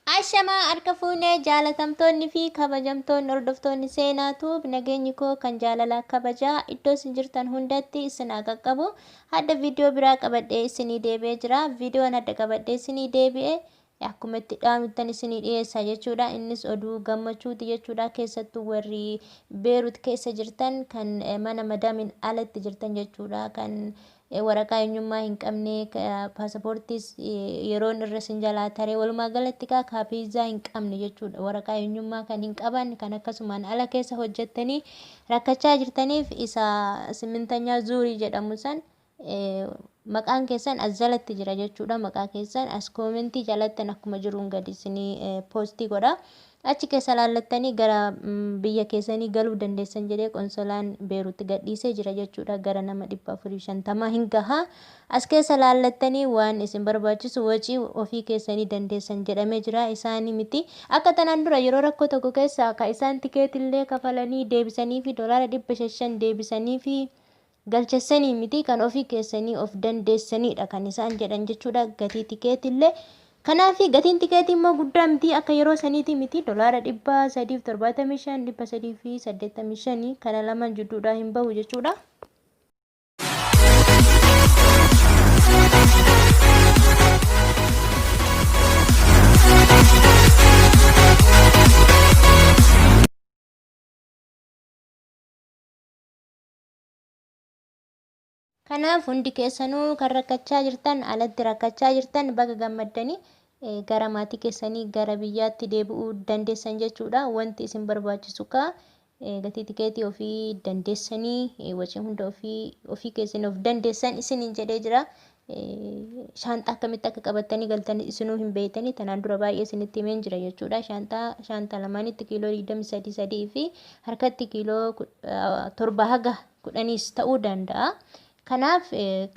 Ashamaa harka fuunee jaalatamtoonni fi kabajamtoonni hordoftoonni Seenaa Tube, nageenyi koo kan jaalalaa kabajaa iddoo isin jirtan hundatti isin haa qaqqabu. Hadda viidiyoo biraa qabadhee isinii deebi'ee jira. Viidiyoon hadda qabadhee isinii deebi'e akkuma itti dhaamittan isinii dhiyeessa jechuudha. Innis oduu gammachuuti jechuudha. Keessattuu warri Beerut keessa jirtan, kan mana madaamiin alatti jirtan jechuudha. Kan waraqaa eenyummaa hin qabne, paasapoortiis yeroon irra isin jalaa taree, walumaa galatti kaa kaapiizaa hin qabne jechuudha. Waraqaa eenyummaa kan hin qaban, kan akkasumaan ala keessa hojjettanii rakkachaa jirtaniif, isa simmintanyaa zuurii jedhamu san maqaan keessan as jalatti jira jechuudha. Maqaa keessan as koomentii jalattan akkuma jiruun gadi isinii poostii godha. Achi keessa laallattanii gara biyya keessanii galuu dandeessan jedhee qonsolaan Beeruutti gadhiisee jira jechuudha. Gara nama 450 hin gaha. As keessa laallattanii waan isin barbaachisu wacii ofii keessanii dandeessan jedhamee jira. Isaanii miti. Akka tanaan dura yeroo rakkoo tokko keessa ka isaan tikeetillee kafalanii deebisanii fi doolaara 500 deebisanii fi galchessanii miti, kan ofii keessanii of dandeessanidha kan isaan jedhan jechuudha. Gatii tikeetillee. Kanaaf gatiin tikeetii immoo guddaa miti, akka yeroo saniiti miti, doolaara 375, 385 kana lamaan jidduudhaa hin bahu jechuudha. Kanaaf hundi keessanuu kan rakkachaa jirtan, alatti rakkachaa jirtan, baga gammaddanii gara maatii keessanii gara biyyaatti deebi'uu dandeessan jechuudha. Wanti isin barbaachisu kaa gatii tikeetii ofii dandeessanii, wacii hunda ofii keessanii of dandeessan isiniin jedhee jira. Shaanxaa akkamitti akka qabattanii galtan isinuu hin beektanii, tanaan dura baay'ee isinitti himeen jira jechuudha. Shaanxaa lamaanitti kiiloo 23 fi harkatti kiiloo 7 haga 10s ta'uu danda'a. Kanaaf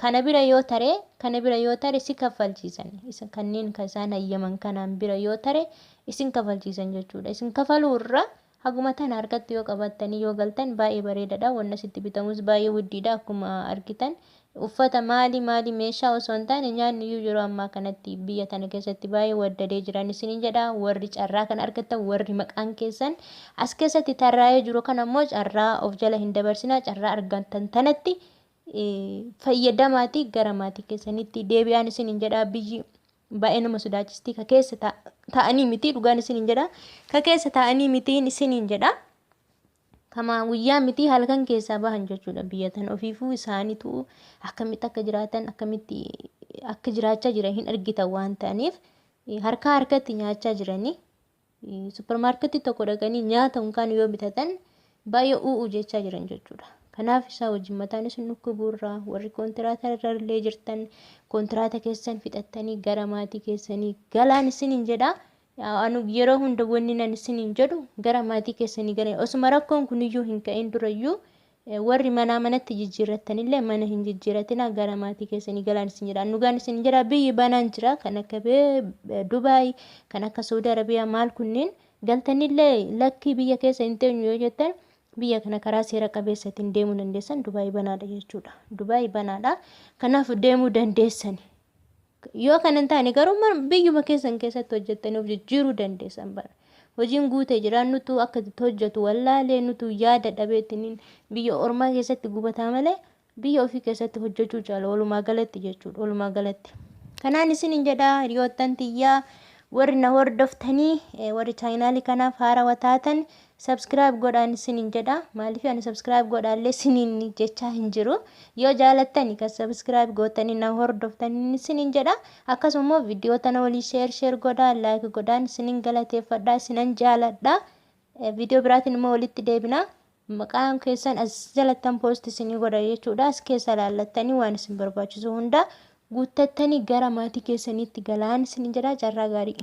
kana bira yoo tare si kaffalchiisan. Isa kanneen kan isaan hayyaman kanaan bira yoo tare isin kafalchiisan jechuudha. Isin kafaluu irra haguma tana harkatti yoo qabattanii yoo galtan baay'ee bareedaadha. Wanna sitti bitamus baay'ee wuddiidha akkuma argitan. Uffata maali maali, meeshaa osoo hin taane nyaanni iyyuu yeroo ammaa kanatti biyya tana keessatti baay'ee waddadee jiran isiniin jedha. Warri carraa kana argattan, warri maqaan keessan as keessatti tarraa'ee jiru kana immoo carraa of jala hin dabarsinaa. Carraa argattan tanatti fayyadamaatii gara maatii keessanitti deebi'aan isiniin jedha. Biyyi baay'ee nama sodaachisti, ka keessa ta'anii miti, dhugaan isiniin jedha. Ka keessa ta'anii mitiin isiniin jedha. Kama guyyaa miti halkan keessaa bahan jechuudha. Biyya tan ofiifuu isaanitu akkamitti akka jiraatan, akkamitti akka jiraachaa jiran hin argitan waan ta'aniif, harkaa harkatti nyaachaa jiranii. Suppermaarketii tokko dhaqanii nyaata unkaan yoo bitatan baay'ee u'u jechaa jiran jechuudha. Kanaaf isaa wajjin mataan isin dhukkubuurraa, warri kontiraata irra illee jirtan kontiraata keessan fixattanii gara maatii keessanii galaan isiniin jedha. Anu yeroo hunda wanni nan isiniin jedhu gara maatii keessanii galan. Osuma rakkoon kuniyyuu hin ka'in durayyuu, warri manaa manatti jijjiirrattanillee mana hin jijjiirratina, gara maatii keessanii galaan isin jedha. Dhugaan isin jedha, biyyi banaan jira, kan akka Dubaay, kan akka Saudi Arabiyaa maal kunneen galtanillee, lakkii biyya keessa hin teenyu yoo jettan, biyya kana karaa seera qabeessatiin deemuu dandeessan. Dubaay banaadha jechuudha. Dubaay banaadha. Kanaaf deemuu dandeessan. Yoo kana hin taane garuu biyyuma keessan keessatti hojjettanii of jijjiiruu dandeessan bara. Hojiin guutee jira, nutu akka itti hojjetu wallaalee, nutu yaada dhabeetiin biyya ormaa keessatti gubataa malee, biyya ofii keessatti hojjechuu caala walumaa galatti jechuudha, walumaa galatti. Kanaan isiniin jedha, hiriyoottan tiyyaa warri na hordoftanii, warri chaayinaalii kanaaf haarawaa taatan subscribe godhaan isiniin jedha. Maaliif ani subscribe godhaallee isiniin jechaa hin jiru. Yoo jaalattani kan subscribe gootanii na hordoftanii isiniin jedha. Akkasuma immoo viidiyoo tana walii share share godhaa, like godhaan isiniin galateeffadha, isinan jaaladha. Viidiyoo biraatiin immoo walitti deebina. Maqaan keessan as jalattan post isinii godha jechuudha. As keessa laallattanii waan isin barbaachisu hunda guuttattanii gara maatii keessaniitti galaan isiniin jedha, carraa gaarii.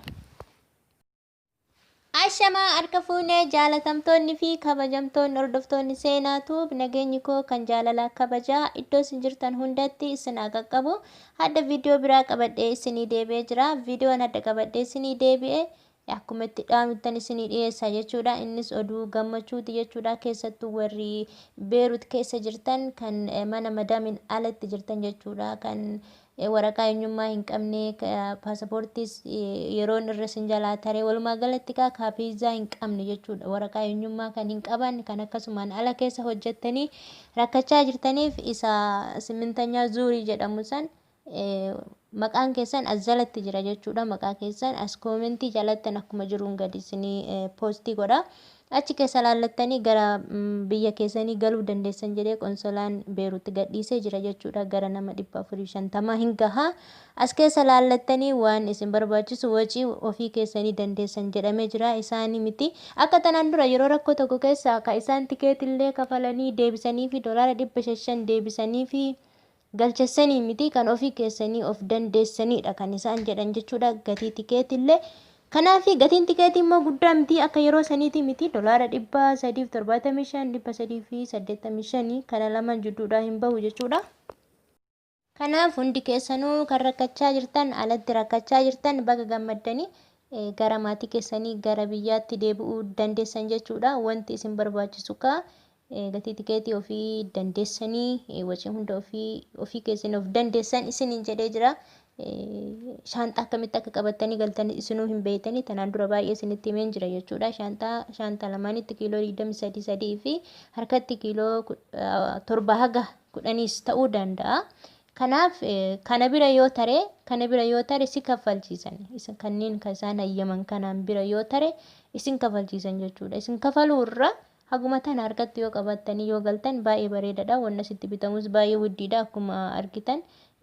Ashamaa harka fuunee jaalatamtoonni fi kabajamtoonni hordoftoonni Seenaa Tube, nageenyi koo kan jaalalaa kabajaa iddoo isin jirtan hundatti isin haa qaqqabu. Hadda viidiyoo biraa qabadhee isinii deebi'ee jira. Viidiyoon hadda qabadhee isinii deebi'e akkuma itti dhaamittan isinii dhiyeessa jechuudha. Innis oduu gammachuuti jechuudha. Keessattuu warri Beerut keessa jirtan, kan mana madaamiin alatti jirtan jechuudha. Kan Waraqaa eenyummaa hin qabne, paasapoortiis yeroon irra isin jalaa taree, walumaa galatti kaa viizaa hin qabne jechuudha. Waraqaa eenyummaa kan hin qaban, kan akkasumaan ala keessa hojjettanii rakkachaa jirtaniif, isa simintanyaa zuurii jedhamu san maqaan keessan as jalatti jira jechuudha. Maqaa keessan as koomentii jalattan akkuma jiruun gadi isinii poostii godha. Achi keessa laallattanii gara biyya keessanii galuu dandeessan jedhee qonsolaan Beeruutti gadhiisee jira jechuudha. Gara nama 450 hin gaha. As keessa laallattanii waan isin barbaachisu wacii ofii keessanii dandeessan jedhamee jira. Isaanii miti. Akka tanaan dura yeroo rakkoo tokko keessa ka isaan tikeetillee kafalanii deebisanii fi doolaara 500 deebisanii fi galchessanii miti, kan ofii keessanii of dandeessanidha kan isaan jedhan jechuudha. Gatii tikeetillee. Kanaaf gatiin tikeetii immoo guddaa miti, akka yeroo saniiti miti, doolaara 375, 385 kana lamaan jidduudhaa hin bahu jechuudha. Kanaaf hundi keessanuu kan rakkachaa jirtan, alatti rakkachaa jirtan, baga gammaddanii gara maatii keessanii gara biyyaatti deebi'uu dandeessan jechuudha. Wanti isin barbaachisu kaa gatii tikeetii ofii dandeessanii, wacii hunda ofii keessanii of dandeessan isiniin jedhee jira. Shaanxaa akkamitti akka qabattanii galtan isinuu hin beektanii, tanaan dura baay'ee isinitti himeen jira jechuudha. Shaanxaa lamaanitti kiiloo 23 fi harkatti kiiloo 7 haga 10s ta'uu danda'a. Kanaaf kana bira yoo tare si kaffalchiisan. Isa kanneen kan isaan hayyaman kanaan bira yoo tare isin kafalchiisan jechuudha. Isin kafaluu irra haguma tana harkatti yoo qabattanii yoo galtan baay'ee bareedaadha. Wanna sitti bitamus baay'ee guddiidha akkuma argitan.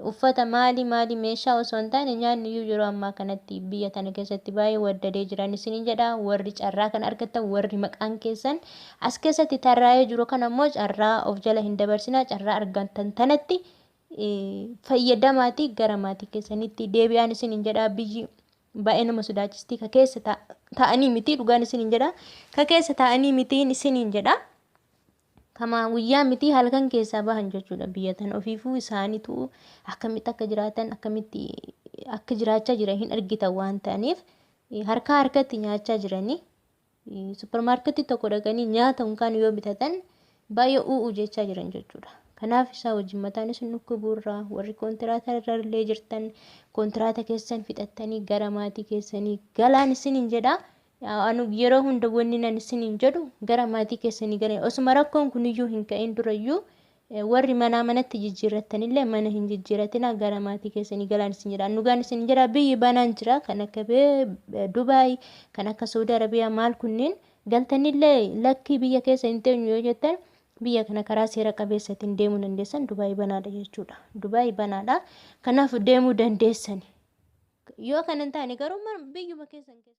Uffata maali maali, meeshaa osoo hin taane nyaanni iyyuu yeroo ammaa kanatti biyya tana keessatti baay'ee waddadee jiran isiniin jedha. Warri carraa kana argattan, warri maqaan keessan as keessatti tarraa'ee jiru kana immoo carraa of jala hin dabarsinaa. Carraa argattan tanatti fayyadamaatii gara maatii keessanitti deebi'aan isiniin jedha. Biyyi baay'ee nama sodaachisti, ka keessa ta'anii miti, dhugaan isiniin jedha, ka keessa ta'anii mitiin isiniin jedha. Kama guyyaa miti halkan keessaa bahan jechuudha. Biyya tana ofiifuu isaaniitu akkamitti akka jiraatan, akkamitti akka jiraachaa jiran hin argitan waan ta'aniif, harkaa harkatti nyaachaa jiranii, suppermaarketii tokko dhaqanii nyaata unkaan yoo bitatan baay'ee u'u jechaa jiran jechuudha. Kanaaf isaa wajjin mataan isin dhukkubuurraa, warri kontiraata irra illee jirtan kontiraata keessan fixattanii gara maatii keessanii galaan isiniin jedha. Anu yeroo hunda wanni nan isiniin jedhu gara maatii keessanii galan. Osuma rakkoon kuniyyuu hin ka'in durayyuu, warri manaa manatti jijjiirrattanillee mana hin jijjiirratina, gara maatii keessanii galaan isin jedha. Dhugaan isin jedha, biyyi banaan jira, kan akka Dubaay, kan akka Saudi Arabiyaa maal kunneen galtanillee, lakkii biyya keessa hin teenyu yoo jettan, biyya kana karaa seera qabeessatiin deemuu dandeessan. Dubaay banaadha jechuudha. Dubaay banaadha. Kanaaf deemuu dandeessan. Yoo kana hin taane garuu biyyuma keessan keessa.